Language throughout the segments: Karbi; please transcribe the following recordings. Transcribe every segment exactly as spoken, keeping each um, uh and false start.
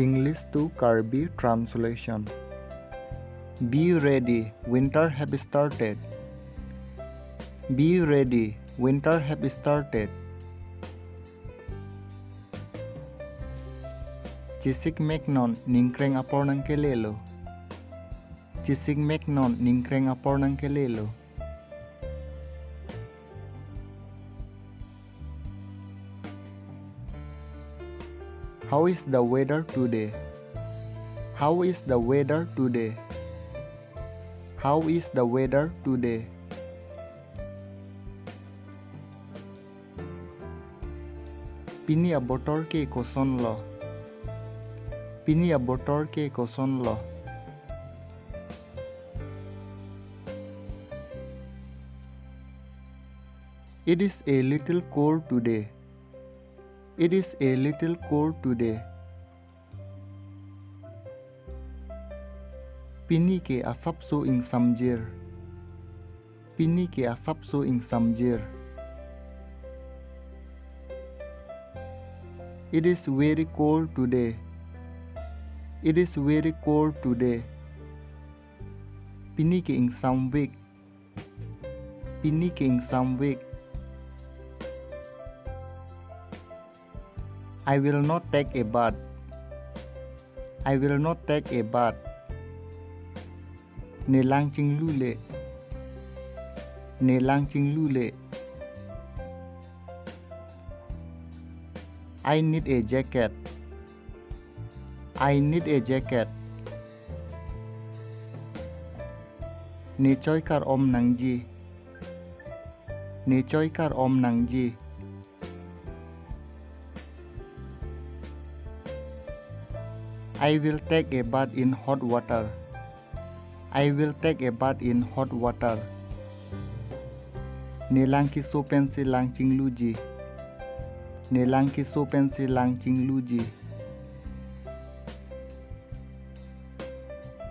English to Karbi translation. Be ready, winter have started. Be ready, winter have started. Chesikmeknon, ningkreng apor nangkelelo. Chesikmeknon, ningkreng apor nangkelelo. How is the weather today? How is the weather today? How is the weather today? Pini abotor ke kosonlo? Pini abotor ke kosonlo? It is a little cold today. It is a little cold today. Pini ke asapso ingsamjir. Pini ke asapso ingsamjir. It is very cold today. It is very cold today. Pini ke ingsamvek. Pini ke ingsamvek. I will not take a bath. I will not take a bath. Ne lang chinglule. Ne lang chinglule. I need a jacket. I need a jacket. Ne choi kar-om nangji. Ne choi kar-om nangji. I will take a bath in hot water. I will take a bath in hot water. Ne lang keso pensi lang chingluji. Ne lang keso pensi lang chingluji.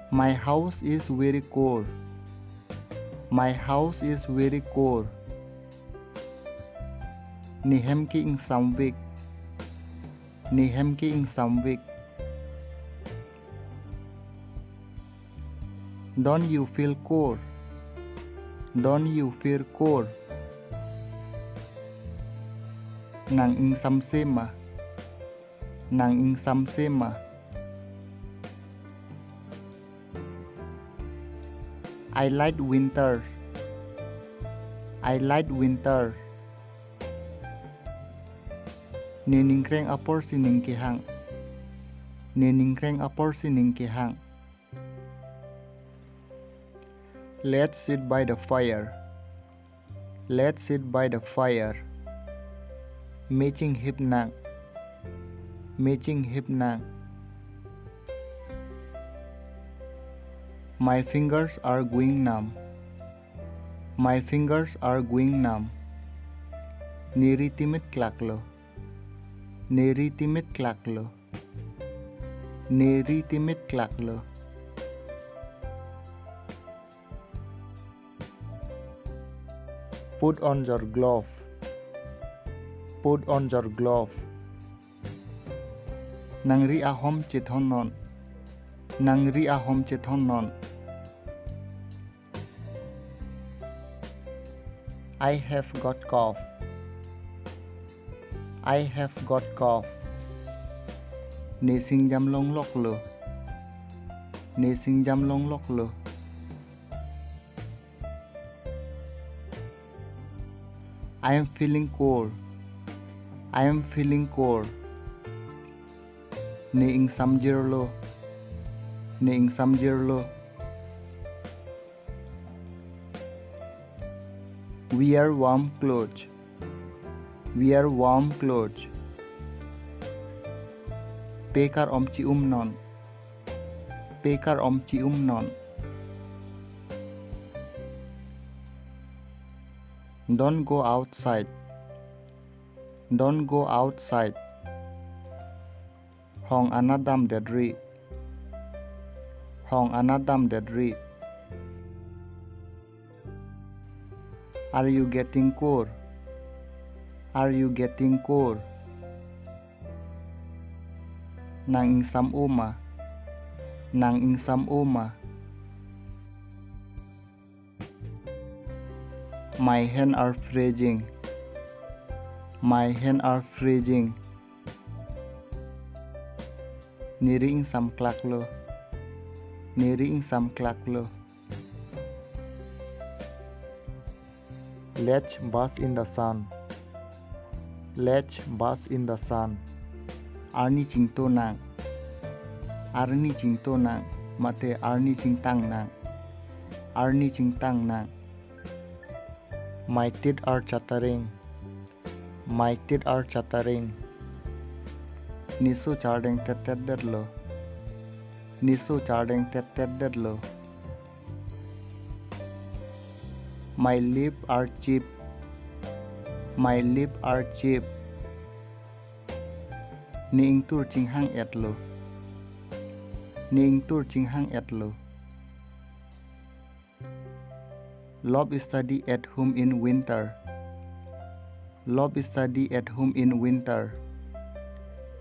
My house is very cold. My house is very cold. Ne hem ke ingsamvek. Ne hem ke ingsamvek. Don't you feel cold? Don't you feel cold? Nang ingsamse ma? Nang ingsamse ma? I like winter. I like winter. Ne ningkreng aporsi ning kehang. Ne ningkreng aporsi ning kehang. Let's sit by the fire. Let's sit by the fire. Me chinghip nang. Me chinghip nang. My fingers are going numb. My fingers are going numb. Ne ri timit klaklo. Ne ri timit klaklo. Ne ri timit klaklo. Put on your glove. Put on your glove. Nang ri ahom chethon non. Nang ri ahom chethon non. I have got cough. I have got cough. Ne singjam longloklo. Ne singjam longloklo. I am feeling cold. I am feeling cold. Ne ingsamjirlo. Ne ingsamjirlo. Wear warm clothes. Wear warm clothes. Pe kar-om chi-um non. Pe kar-om chi-um non. Don't go outside. Don't go outside. Hong anat damdet ri. Hong anat damdet ri. Are you getting cold? Are you getting cold? Nang ingsam-o ma? Nang ingsam-o ma? My hand are freezing. My hand are freezing. Neri ingsamklaklo. Neri ingsamklaklo. Let's bask in the sun. Let's bask in the sun. Arni chingtonang. Arni chingtonang. Mate arni chingtangnang. Arni chingtangnang. My teeth are chattering. My teeth are chattering. Neso chardeng tettetdetlo. Neso chardeng tettetdetlo. My lips are chapped. My lips are chapped. Ne ingtur chinghang-etlo. Ne ingtur chinghang-etlo. Love study at home in winter. Love study at home in winter.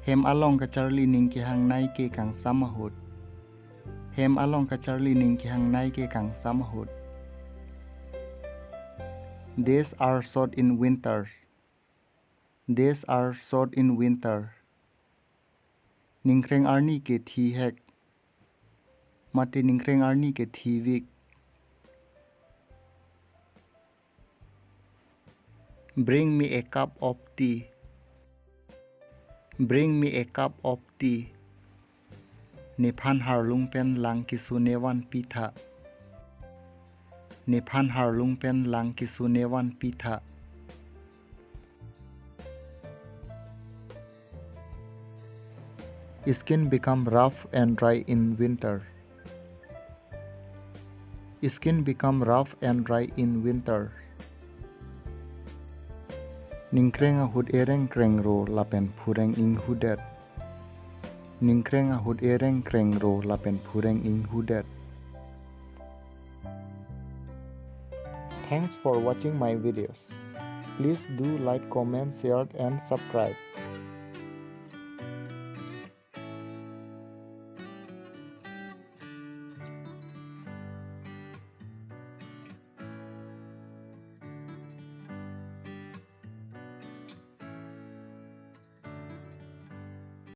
Hem along kacharli ning kehangnei ke kangsam ahut. Hem along kacharli ning kehangnei ke kangsam ahut. Days are short in winter. Days are short in winter. Ningkreng arni ke thihek. Mate ningkreng arni ke thivik. Bring me a cup of tea. Bring me a cup of tea. Nephan harlung pen lang keso nevanpitha. Nephan harlung pen lang keso nevanpitha. Skin become rough and dry in winter. Skin become rough and dry in winter. Ningkreng ahut ereng krengro lapen phureng inghudet. Ningkreng ahut ereng krengro lapen phureng inghudet. Thanks for watching my videos. Please do like, comment, share and subscribe.